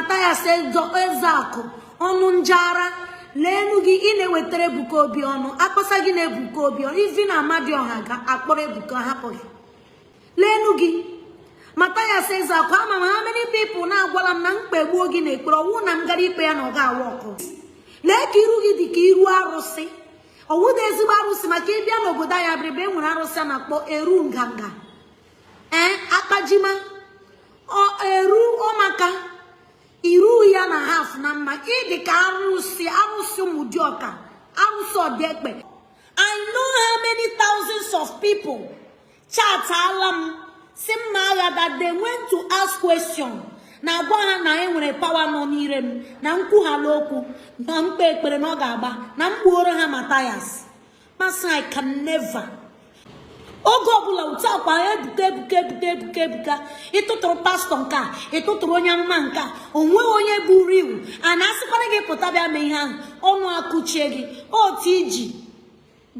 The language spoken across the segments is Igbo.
Mathias Ezeaku ọnụ njara leenu gị. Ị na-ewetara Ebuka Obi ọnụ akpọsa gị na Ebuka Obi ọnụ ivi na Amadioha ga-akpọrọ Ebuka hapụ gị. Leenu gị, Mathias Ezeaku. Ama m how many people na-agwala m na mkpegbuo gị na ekpere ọwụ na m gara ikpe ya na ọ ga-awa ọkụ. Lee ka iru gị dị ka iru arụsị, ọwụda ezigbo arụsị, maka ịbịa n'obodo anyị Abịrịba, e nwere arụsị a na-akpọ eru nganga, ee, akpajima eru ọmaka iru ya na half na mma. Ịdị ka arụsị, arụsị ụmụdịọka, arụsị ọdịekpe. I know how many thousands of people chatala m si m na agha that they went to ask question na agwa ha na e nwere power nọ n'ire m, na nkwughala okwu na mkpe ekpere na ọ ga-agba na mgbuoro ha. Mathias masị, I can never. Oge ọbụla otu akwa Ebuka, Ebuka, Ebuka, Ebuka, Ebuka. Ịtụtụrụ pastọ nke a, ịtụtụrụ onye amụma nke a, onweghị onye buru iwu a na-asịkwara gị pụta bịa mee ihe ahụ, ọnụ akụchie gị otu iji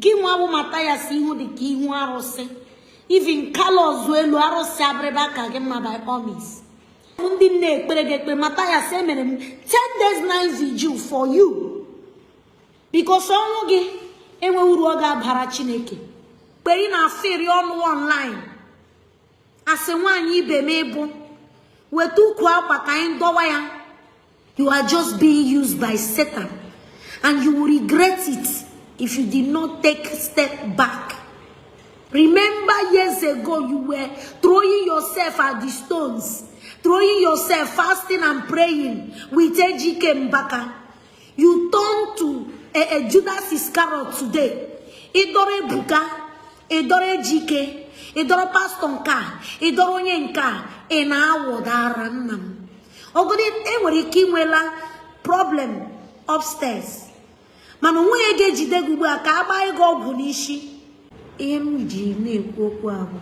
gị. Nwa bụ Mathias, ihu dị ka ihu arụsị, even kalọzụ elu arụsị Abịrịba ka gị mma. By all means, ndị m na-ekpere gị ekpere, Mathias, emere m 10 days 9 vigil for you because ọnwụ gị enweghị uru ọ ga-abara Chineke. Kpere ị na-afịrị ọnụ online asị nwaanyị ibe m ịbụ weta ukwu akwa ka anyị dọwa ya. You are just being used by Satan and you will regret it if you did not take step back. Remember, years ago you were throwing yourself at the stones, throwing yourself, fasting and praying with Ejike Mbaka. You turn to a Judas Iscariot today. Ịdọrọ Ebuka, ịdọrọ Ejike, ịdọrọ pastọ nke a, ịdọrọ onye nke a, ị na-awụdara nna m. Ọgọdị enwere ike inwela problem upstairs, mana onweghị ga-ejide gị ugbu a ka a gbaa gị ọgwụ n'isi. Ihe m ji na-ekwu okwu a bụ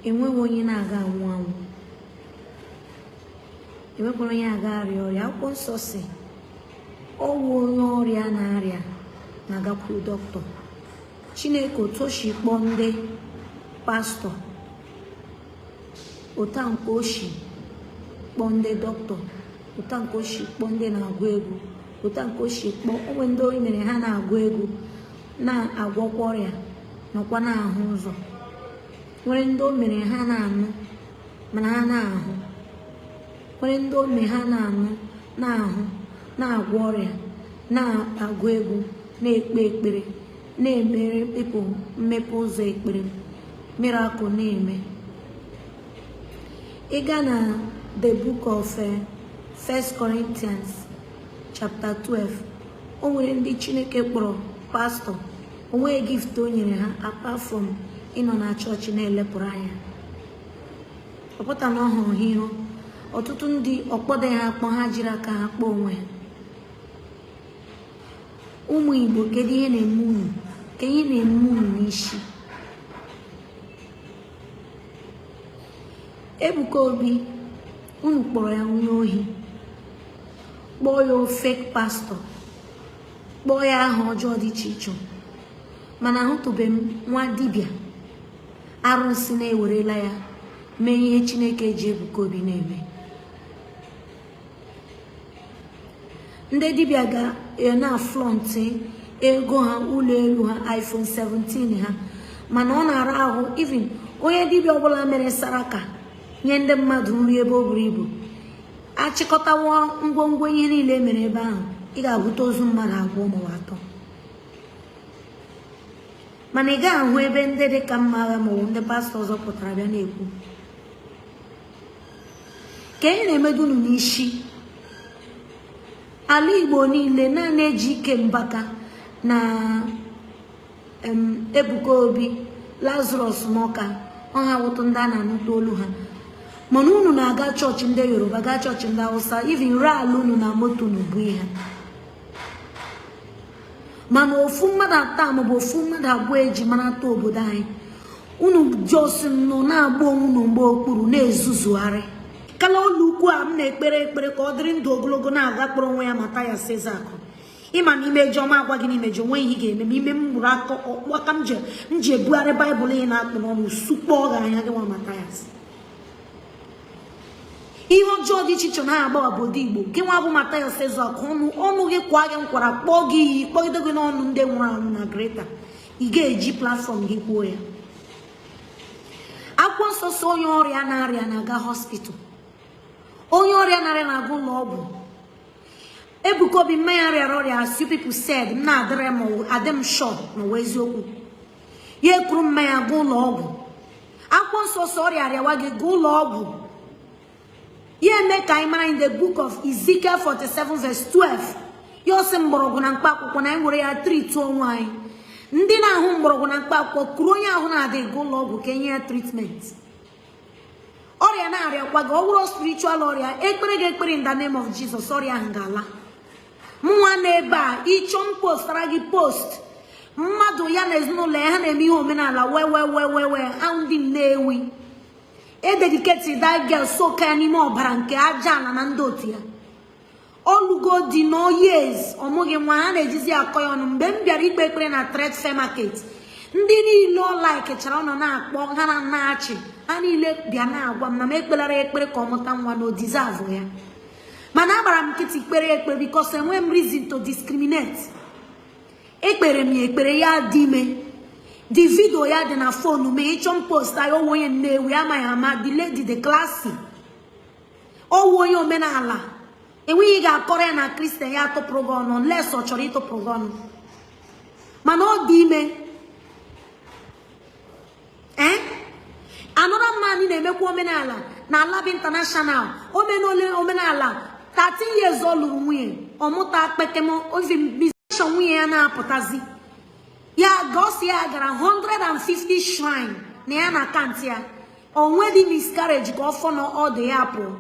enweghị onye na-aga anwụ anwụ, enwekwara onye aga arịa ọrịa. Akwụkwọ nsọ si ọwụ onye ọrịa na-arịa na-agakwuru dọkịta. Chineke otu o si kpọọ ndị pastọ, otu nke o si kpọọ ndị dọkịta, otu nke o si kpọọ ndị na-agụ egwu, otu nke o si kpọọ onwe ndị o mere ha na-agụ egwu, na-agwọkwa ọrịa, nọkwa na-ahụ ụzọ. Nwere ndị o mere ha na-anụ mana ha na-ahụ, nwere ndị o mere ha na-anụ, na-ahụ, na-agwọ ọrịa, na-agụ egwu, na-ekpe ekpere, na-emere people mmepe ụzọ, ekpere miracle na-eme. Ị gaa na the book of First Corinthians chapter 12, o nwere ndị Chineke kpọrọ pastọ, o nweghị gift o nyere ha apart from ịnọ na chọọchị na-elepụrụ anya. Ọ pụta na ọ hụrụ ha ihu. Ọtụtụ ndị ọkpọdọ ha akpọ, ha jiri aka ha kpọọ onwe ha. Ụmụ Igbo, kedu ihe na-eme unu? Ka ihe na-eme unu n'isi? Ebuka Obi, unu kpọrọ ya onye ohi, kpọọ ya fake pastọ, kpọọ ya aha ọjọọ dị iche iche, mana ahụtụbeghị m nwa dibịa arụsị na-ewerela ya mee ihe Chineke ji Ebuka Obi na-eme. Ndị dibịa ga na-aflaunt ego ha, ụlọ elu ha, iPhone 17 ha, mana ọ na-ara ahụ. Even onye dibịa ọbụla mere saraka nye ndị mmadụ nri ebe o buru ibu, achịkọtawo ngwongwo ihe niile mere ebe ahụ, ị ga-ahụta ozu mmadụ abụọ maọbụ atọ. Mana ị gaghị ahụ ebe ndị dị ka mma agha maọbụ ndị pastọ ọzọ pụtara bịa na-ekwu ka ihe na-emedu unu n'isi. Ala Igbo niile naanị Ejike Mbaka na Ebuka Obi, Lazarus Muoka, ọha wụtụ ndị a na-anụta olu ha. Mana unu na-aga chọọchị ndị Yoruba, gaa chọọchị ndị Hausa, even ree ala unu na moto unu bụ ihe. Mana ofu mmadụ atọ maọbụ ofu mmadụ abụọ eji mara atọ obodo anyị, unu just nọ na-agba onwe unu mgbe okpuru na-ezuzugharị. Kala ụlọ ukwu a m na-ekpere ekpere ka ọ dịrị ndụ ogologo na-aga kpọrọ onwe ya Mathias Ezeaku. Ịma na imejọ m agwa gị na imejọ nwe ihe ị ga-eme ma ime m mụrụ aka ọkpụ aka m ji ebugharị Baịbụl ị na-akpụ n'ọnụ sukpọọ gị anya gị nwa Mathias. Ihe ọjọọ dị iche iche na-agba obodo Igbo. Gị nwa bụ Mathias Ezeaku, ọnụ gị kwa gị nkwara, kpọọ gị iyi, kpọgide gị n'ọnụ ndị nwụrụ anwụ na Greater. Ị ga-eji platform gị kwuo ya. Akwụkwọ nsọ sị onye ọrịa na-arịa na-aga hospital, onye ọrịa na-arịa na-aga ụlọ ọgwụ. Ebuka Obi mmanya rịara ọrịa, as you people said, m na-adịrị m adị m sure na ụwa eziokwu ya ekuru mmanya gaa ụlọ ọgwụ. Akwụkwọ nsọ sị ọrịa rịawa gị, gaa ụlọ ọgwụ. Ya eme ka anyị mara in the book of Ezekiel 47 verse 12, ya ọ sị mgbọrọgwụ na mkpa akwụkwọ na anyị nwere ya treat onwe anyị. Ndị na-ahụ mgbọrọgwụ na mkpa akwụkwọ kuru onye ahụ na-adịghị gaa ụlọ ọgwụ ka enye ya treatment. Ọrịa na-arịakwa gị, ọ bụrụ spiritual ọrịa, ekpere gị ekpere in the name of Jesus, ọrịa ahụ ga-ala. Mụnwa n'ebe a, ịchọ m postara gị post mmadụ ya na ezinụlọ ya ha na-eme ihe omenala wee wee wee wee wee ahụ ndị Nnewi e dedicate that girl soka ya n'ime ọbara nke aja ala na ndị otu ya. Olugo dị no years ọmụghị nwa, ha na-ejizi akọ ya ọnụ. Mgbe m bịara ikpe ekpere na Trade Fair Market, ndị niile ọ laikechara ọnọ na-akpọ ha na na-achị ha niile bịa na-agwa m na m ekpelara ekpere ka ọ mụta nwa na o deserve ya. Mana agbara m nkịtị kpere ekpere because enweghị m reason to discriminate. Ekpere m ya ekpere, ya dị ime. The video ya dị na phone ma ịchọ m post ya. Onwe onye Nnewi amaghị ama, the lady, the classy, ọwụ onye omenala. Enweghị ga-akọrọ ya na Christian ya atụpụrụ gị ọnụ unless ọ chọrọ ịtụpụrụ gị ọnụ. Mana ọ dị ime. Ee, another man na-emekwa omenala na Alaba International, omenole omenala 13 years ọ lụrụ nwunye, ọmụta kpekem ozi nwunye ya na-apụtazi ya gosi ya gara 150 shrine na ya na account ya onwedị miscarriage ka ọ fọ na ọ dị ya pụọ.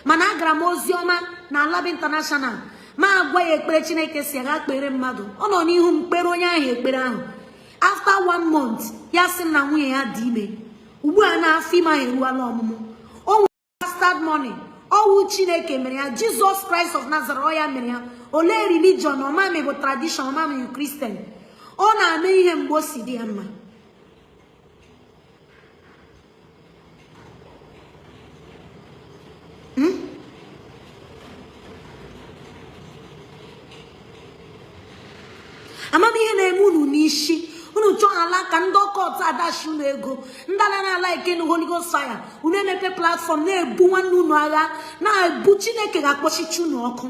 Mana agara m ozi ọma na Alaba International, ma agwa ya ekpere Chineke si aga kpere mmadụ. Ọ nọ n'ihu m kpere onye ahụ ekpere ahụ. After one month, ya sị m na nwunye ya dị ime ugbu a, na afọ ime ahụ eruola ọmụmụ. O nwere bastard money. Ọwụ Chineke mere ya, Jesus Christ of Nazareth, ọ ya mere ya. Olee religion ọmami bụ tradition ọmami Christian? Ọ na-eme ihe mgbe o si dị ya mma. Amamihe na-eme unu n'isi unu chọọ ala ka ndị ọkọt adashi unu ego, ndị ala na-ala eke na Holy Ghost fire. Unu emepe platform na-ebu nwanne unu agha, na-ebu. Chineke ga-akpọchichi unu ọkụ.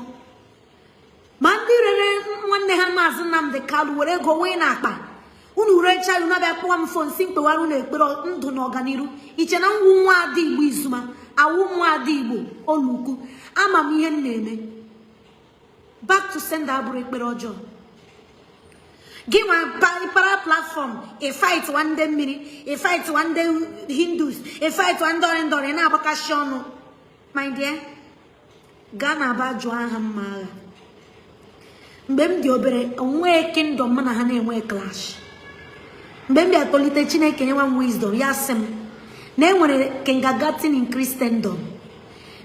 Ma ndị rere nwanne ha Maazị Nnamdi Kalu were ego wee n'akpa unu recha, unu abịa kpọwa m phone si mkpewara unu ekpere ndụ na ọganiru. Iche na ngwu nwa ada Igbo izuma awụ nwa ada Igbo olukwu. Ama m ihe m na-eme. Back to sender abụrụ ekpere ọjọọ. Gị nwa para platform ị fight wa ndị mmiri, ị fight wa ndị Hindus, ị fight wa ndị ọrị ndọrị na-agbakashi ọnụ. My dear, gaa na aba jụọ aha mma agha. Mgbe m dị obere, onwe kingdom mụ na ha na-enwe clash. Mgbe m bịa tolite, Chineke nyewa m wisdom, ya sị m na enwere kindergarten in Christendom,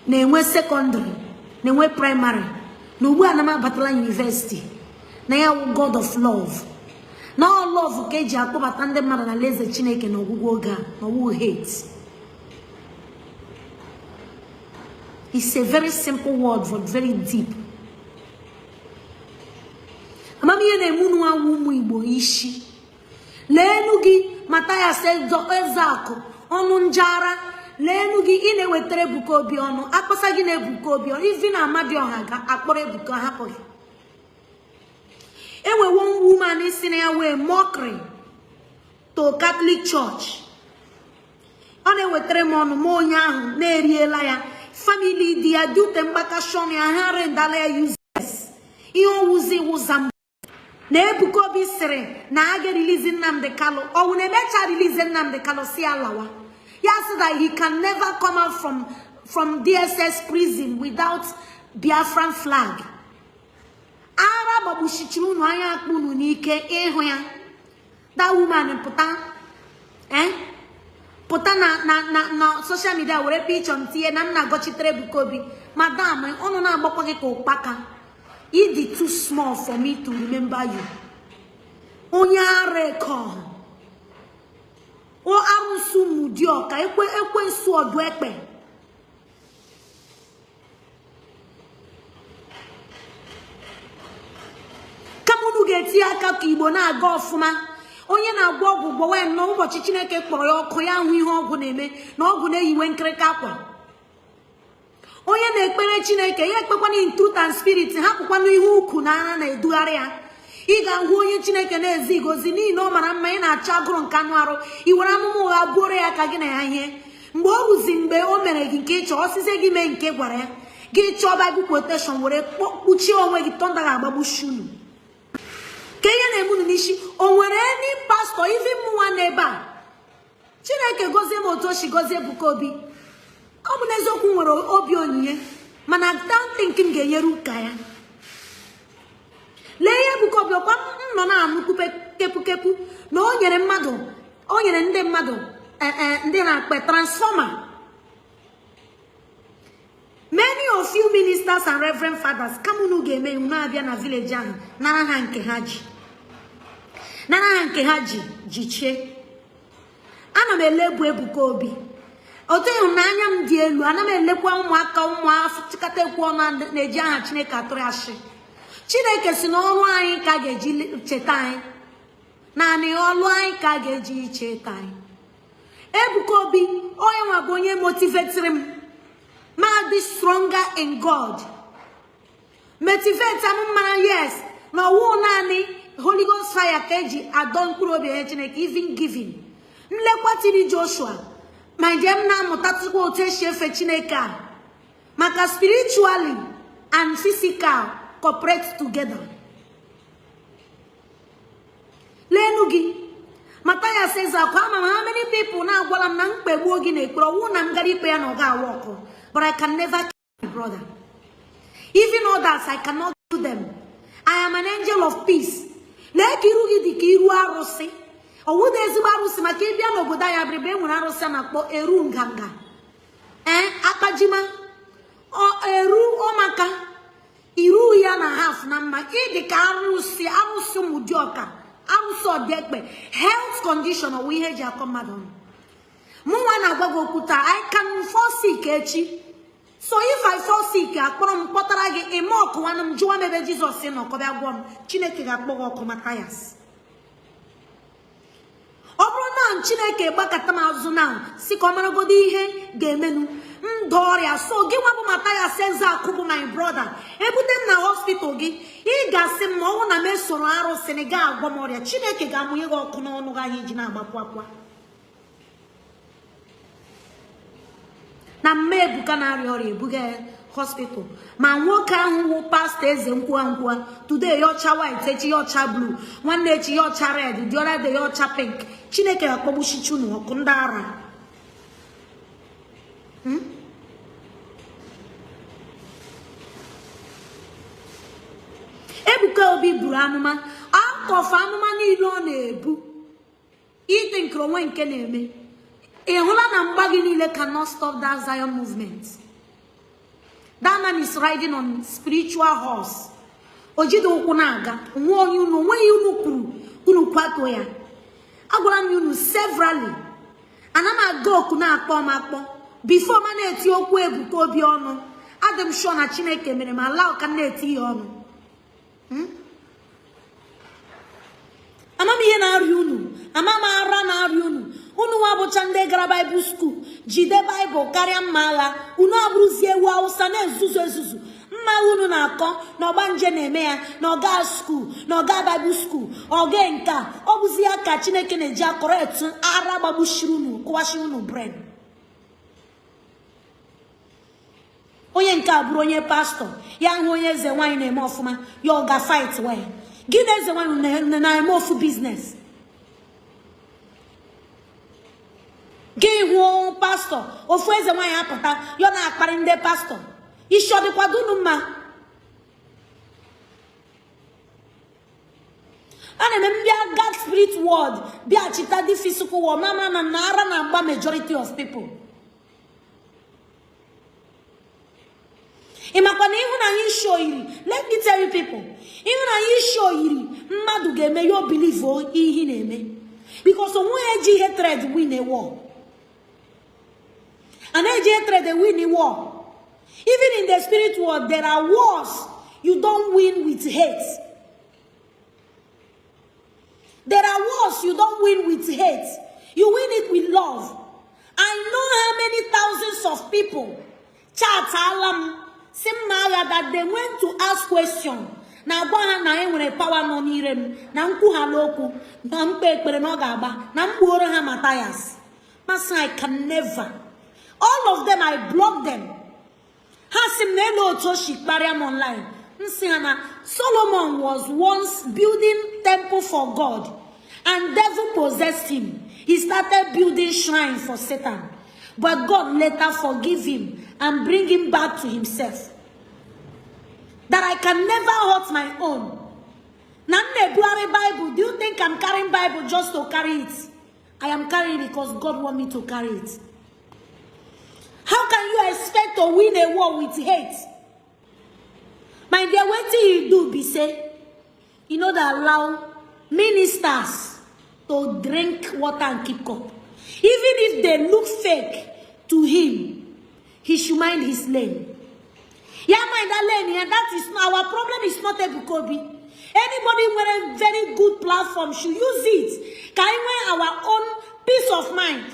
na-enwe secondary, na-enwe primary, na ugbu a na m abatala university, na ya wụ God of love, na all love ka eji akpọbata ndị mmadụ na alaeze Chineke na ọgwụgwụ oge a, na ọwụ hate. It's a very simple word but very deep. Amamihe na-eme unu awụ ụmụ Igbo isi. Leenu gị, Mathias Ezeaku, ọnụ njara. Leenu gị, ị na-ewetara Ebuka Obi ọnụ, akpọsa gị na Ebuka Obi ọnụ. Ivi na Amadioha ga-akpọrọ Ebuka hapụ gị. Enwe one woman si na ya wee mockery to Catholic Church. Ọ na-ewetara m ọnụ ma onye ahụ na-eriela ya family di ya dị ute mgbakashi ọnụ ya ha rendala ya useless. Ihe owuzi wụza na Ebuka Obi sịrị na a ga-release Nnamdi Kanu. Ọwụ na emecha release Nnamdi Kanu, si ya lawa. Ya sị that he can never come out from DSS prison without Biafran flag. Ara gbagbuchichiri unu anya, akpụ unu n'ike ịhụ ya. That woman pụta, eh, pụta na social media were picture m tinye na m na-agọchitere Ebuka Obi. Madam, ọnụ na-agbakwa gị ka ụkpaka. Ịdị too small for me to remember you. Onye ara eke ọha, o arụsị mudioka ekwe ekwensu ọdụ ekpe. na-eti aka ka Igbo na-aga ọfụma. Onye na-agwọ ọgwụ gwọwa ya nnọọ, ụbọchị Chineke kpọrọ ya ọkụ, ya hụ ihe ọgwụ na-eme, na ọgwụ na-eyiwe nkịrịka akwa. Onye na-ekpere Chineke, ya ekpekwana in truth and spirit, hapụkwana ihe ukwu na ara na-edugharị ya. Ị ga-ahụ onye Chineke na-ezi gozi n'ihi na ọ mara mma, ị na-achọ agụrụ nke anụ arụ, i were amụma ụgha buoro ya ka gị na ya ihe. Mgbe o ruzi, mgbe o mere gị nke ịchọ, ọsịsị gị mee nke gwara ya, gị chọọ Bible quotation were kpuchie onwe gị. Thunder ga-agbagbuchi unu. Ka ihe na-eme unu n'isi, o nwere any pastor, even mụnwa n'ebe a, Chineke gozie m otu o si gozie Ebuka Obi. Ọ bụ n'eziokwu nwere obi onyinye, mana don't think m ga-enyere ụka ya. Lee ihe Ebuka Obi, ọkwa m nọ na-anụ kepukepu na o nyere mmadụ, o nyere ndị mmadụ, ndị na-akpe transformer. Many of you ministers and reverend fathers, kama unu ga-eme, unu abịa na village ahụ nara ha nke ha ji, nara ha nke ha ji jichie. Ana m elebu Ebuka Obi otu ịhụnanya m dị elu. Ana m elekwa ụmụaka, ụmụafọ chịkọta ekwu ọnụ na-eji aha Chineke atụrụ asị. Chineke si na ọrụ anyị ka a ga-eji cheta anyị, naanị ọlụ anyị ka a ga-eji cheta anyị. Ebuka Obi, onye nwa bụ onye motivatiri m ma dị stronger in God, motivate m mara, yes, na ọwụ naanị Holy Ghost fire ka eji adọ mkpụrụ obi onye Chineke. Even giving nlekwa tiri Joshua ma njem na-amụtatụkwa otu esi efe Chineke a, maka spiritually and physical cooperate together. Leenụ gị, Mathias Ezeaku, ama m how many people na-agwala m na mkpegbuo gị na ekpere ọwụ na m gara ikpe ya na ọ ga-awa ọkụ, but I can never kill my brother. Even others, I cannot kill them. I am an angel of peace. Lee ka iru gị dị ka iru arụsị. Ọwụda ezigbo arụsị, maka ịbịa n'obodo anyị Abịrịba, e nwere arụsị a na-akpọ eru nganga, ee, akpajima eru ọmaka iru ya na half na mma. Ịdị ka arụsị, arụsị ụmụdịọka, arụsị ọdịekpe. Health condition ọwụ ihe eji akọ mmadụ ọnụ. Mụnwa na-agwa gị okwu taa, I can fall sick echi. So if I fall sick, akpọrọ m kpọtara gị ime ọkụ nwanne m, jụwa m ebe Jizọs nọ, kọbịa gwọ m. Chineke ga-akpọ gị ọkụ, Mathias. Ọ bụrụ na Chineke gbakọta m azụ na si ka ọ maragodo ihe ga-emenụ ndụ ọrịa, so gị nwa bụ Mathias Ezeaku bụ my brother, ebute m na hospital gị, ị ga-asị m ma ọ bụrụ na m esoro arụsị na ị ga-agwọ m ọrịa, Chineke ga-amụnye gị ọkụ n'ọnụ gị ahụ iji na-agbakwu akwa na mma. Ebuka na-arịa ọrịa, ebuga ya hospital, ma nwoke ahụ wụ pastọ eze nkwuwa nkwuwa, today ya ọcha white, echi ya ọcha blue, nwanne echi ya ọcha red, the other day ya ọcha pink. Chineke ga-akpọgbuchichi unu ọkụ, ndị ara. Ebuka Obi buru amụma. Out of amụma niile ọ na-ebu, ite nke onwe nke na-eme, ị hụla na mgba gị niile cannot stop that Zion movement. That man is riding on spiritual horse. O jide ụkwụ na-aga onwe onye unu onweghị unu kwuru unu kwatuo ya. Agwara m unu severally, ana m aga oku na-akpọ m akpọ before ma na-eti okwu Ebuka Obi ọnụ. Adị m sure na Chineke mere m ala ka m na-eti ya ọnụ. Ama m ihe na-arịa unu, ama m ara na-arịa unu. Unu nwa bụcha ndị gara Bible school, jide Baịbụl karịa mma agha, unu abụrụzie ewu Awụsa na-ezuzu ezuzu. Mma unu na-akọ na ọgbanje na-eme ya na ọga school na ọga Bible school ọga nke a, ọ bụzi ya ka Chineke na-eji akọrọ etu ara gbagbuchiri unu, kụwachi unu brain. Onye nke a bụrụ onye pastọ, ya hụ onye eze nwaanyị na-eme ọfụma, ya ọ ga fight well. Gị na eze nwaanyị na-eme ofu business. Gị hụ pastọ ofu eze nwaanyị apụta, ya na-akparị ndị pastọ. Isi ọ dịkwado unu mma? A na-eme mbịa God spirit world, bịachita dị physical world, mama na ara na-agba majority of people. Ị makwa na ịhụnanya isi oyiri, let me tell you people, ịhụnanya isi oyiri mmadụ ga-eme ya believe ihe na-eme, because onwe ya eji hatred win a war. A na-eji hatred win a war. Even in the spirit world, there are wars you don't win with hate. There are wars you don't win with hate. You win it with love. I know how many thousands of people chatala m si m na agha that they went to ask question na agwa ha na e nwere power nọ n'ire m na nkwughala okwu na mkpe ekpere na ọ ga-agba na m gbuoro ha Matthias. Masị, I can never. All of them, I block them. Ha sị m na elu otu o si kparịa m online. M sị ha na Solomon was once building temple for God and devil possessed him. He started building shrine for Satan, but God later forgive him and bring him back to himself. That I can never hurt my own. Na m na-ebugharị Bible, do you think I'm carrying Bible just to carry it? I am carrying it because God want me to carry it. How can you expect to win a war with hate? My dear, wetin you do be say you no dey allow ministers to drink water and keep cup. Even if they look fake to him, he should mind his lane. Ya mind that lane ya. That is not our problem. Is not Ebuka Obi. Anybody nwere very good platform should use it ka anyị nwee our own peace of mind.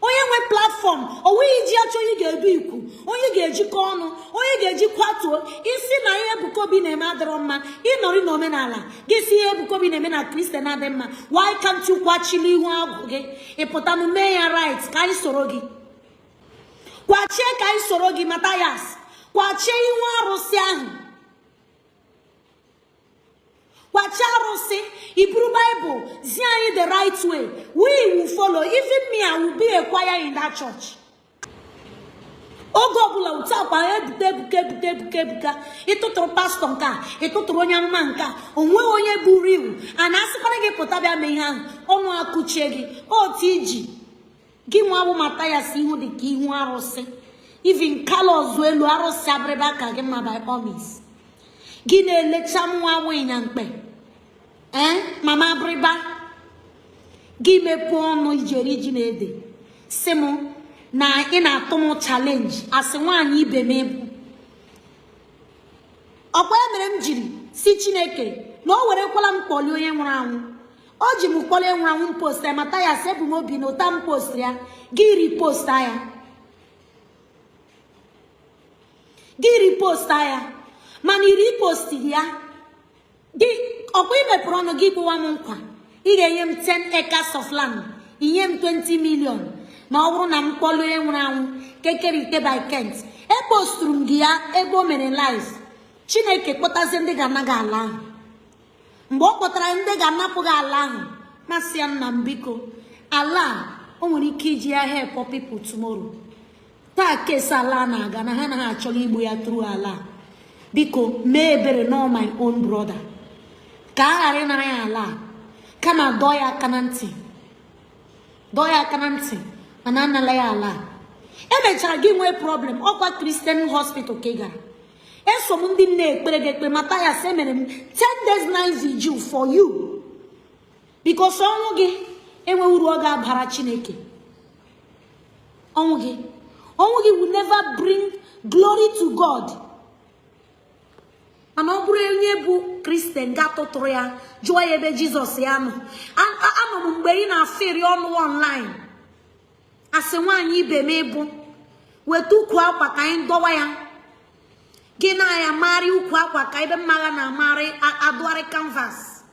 Onye nwe platform onweghị iji achọ onye ga-edu ikwu, onye ga-ejikọ ọnụ, onye ga-eji kwatuo isi na ihe Ebuka Obi na-eme adịrọ mma. Ịnọrị n'omenala gị si ihe Ebuka Obi na-eme na Christian adị mma, why can't you kwachili ihu agwụ gị ịpụtanụ mee ya right ka anyị soro gị? Kwachie ka anyị soro gị. Matthias, kwachie ihu arụsị ahụ, kwachie arụsị, iburu Bible zi anyị the right way. We will follow. Even me, I will be a choir in that church. Oge ọbụla otu akwa ebuka, ebuka, ebuka, ebuka, ebuka, ịtụtụrụ pastọ nke a, ịtụtụrụ onye amụma nke a, onweghị onye buru iwu a na-asịkwara gị pụta bịa mee ihe ahụ. Ọnụ akụchie gị otu iji gị nwa bụ Matthias, ihu dị ka ihu arụsị. Even kalọzụ elu arụsị abịrịba ka gị mma. By all means, gị na-elecha nwa ịnya mkpe ee mama abịrịba gị mepee ọnụ ijeri iji na-ede si m na ị na-atụ m challenge asị nwaanyị ibe m ịbụ. Ọkwa ya mere m jiri si Chineke na o werekwala m kpọlie onye nwụrụ anwụ. O ji m kpọlie nwụrụ anwụ. M post ya, Matthias, ebu m obi na ụta m post ya, gị repost ya, gị repost ya, mana i repost ya gị. Ọkwa ị mepere ọnụ gị kwewa m nkwa ị ga-enye m 10 acres of land, inye m 20 million ma ọ bụrụ na m kpọlie onye nwụrụ anwụ kekerite by Kent. Eposturu m gị ya ebe o mere live. Chineke kpọtazie ndị ga-anaghị ala ahụ. Mgbe ọ kpọtara ndị ga-anapụ gị ala ahụ, masị ya, nna m, biko, ala a o nwere ike iji ya help people tomorrow. Taa kesi ala a na-aga na ha anaghị achọrọ igbu ya tụrụ ala a. Biko mee ebere nọ my own brother ka a ghara ịnara ya ala a, kama dọọ ya aka na ntị, dọọ ya aka na ntị, mana anala ya ala a. Emechara gị nwee problem, ọkwa Christian hospital ka ị gara. Eso m ndị m na-ekpere gị ekpere. Matthias, emere m 10 days night vigil for you because ọnwụ gị enweghị uru ọ ga-abara Chineke. Ọnwụ gị, ọnwụ gị will never bring glory to God. Mana ọ bụrụ onye bụ Christian ga-atụtụrụ ya jụọ ya ebe Jizọs ya nọ. Anọ m mgbe ị na-afịrị ọnụ online asị nwaanyị ibe m ịbụ weta ukwu akwa ka anyị dọwa ya gị na ya marị ukwu akwa ka ebe mmagha na-amarị adụgharị canvas.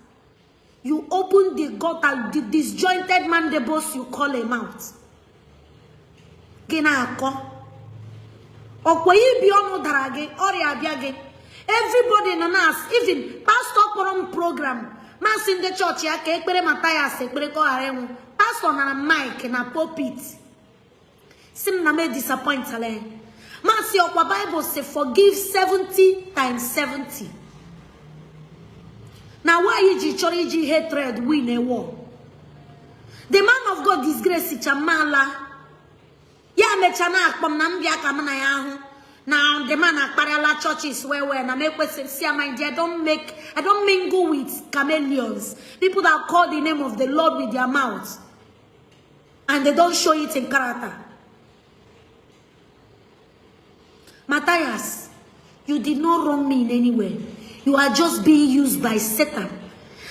You open the gutter, the disjointed mandibles you call a mouth. Gị na-akọ ọkwa ibi ọnụ dara gị ọrịa abịa gị. Everybody nọ na, even pastor kpọrọ m program masị ndị chọọchị ya ka ekpere Matthias ekpere ka ọ ghara ịnwụ. Pastor nara mic na pulpit si m na m disappointala ya. Masị ọkwa Bible si forgive 70 times 70, na nwaanyị ji chọrọ iji hatred win a war. The man of God disgrace chamala ya mechaa na-akpọ m na m bịa ka m na ya ahụ na the man akparịala churches well well na m ekwesịrị si my dear, don't make I don't mingle with chameleons, people that call the name of the Lord with their mouth and they don't show it in character. Matthias, you did not wrong me in any way. You are just being used by Satan,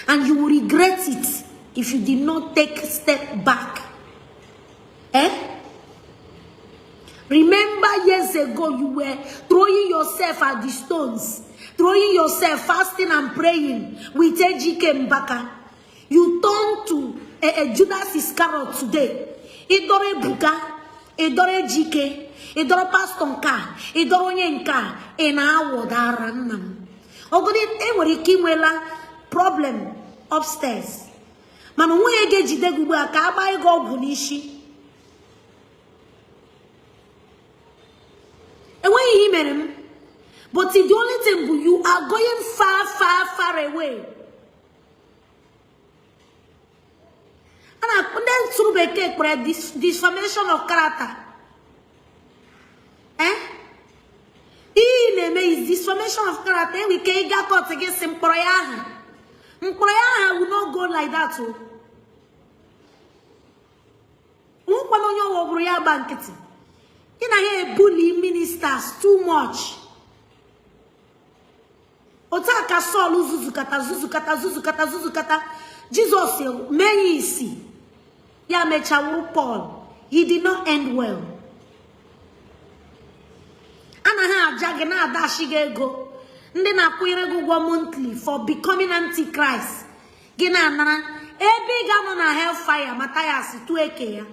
and you will regret it if you did not take step back. Eh? Remember, years ago you were throwing yourself at the stones, throwing yourself, fasting and praying with Ejike Mbaka. You turn to a Judas Iscariot today. Ịdọrọ Ebuka, ịdọrọ Ejike, ịdọrọ pastọ nke a, ịdọrọ onye nke a, ị na-awọdara nna m. Ọgọdị enwere ike inwela problem upstairs, mana onweghị ga-ejide gị ugbu a ka a gbaa gị ọgwụ n'isi. Enweghị ihe mere m, but the only thing bụ you are going far, far, far away. A na ndị ntụrụ bekee kpọrọ defamation of character. Eh, ihe ị na-eme is defamation of character. Enwe ike ịga court gị si mkpọrọ ya aha, mkpọrọ ya aha will not go like that. O nwekwana onye ọwa bụrụ ya gba nkịtị. Ị na ha ebuli ministers too much. Otu a ka Sọl zuzukata, zuzukata, zuzukata, zuzukata, Jizọs mee ya isi, ya mechaa wụrụ Paul. He did not end well. Anaghị aja gị na-adashi gị ego, ndị na-akwụnyere gị ụgwọ monthly for becoming antichrist, gị na-anara ebe ị ga-anọ na hellfire. Mathias tụọ eke ya.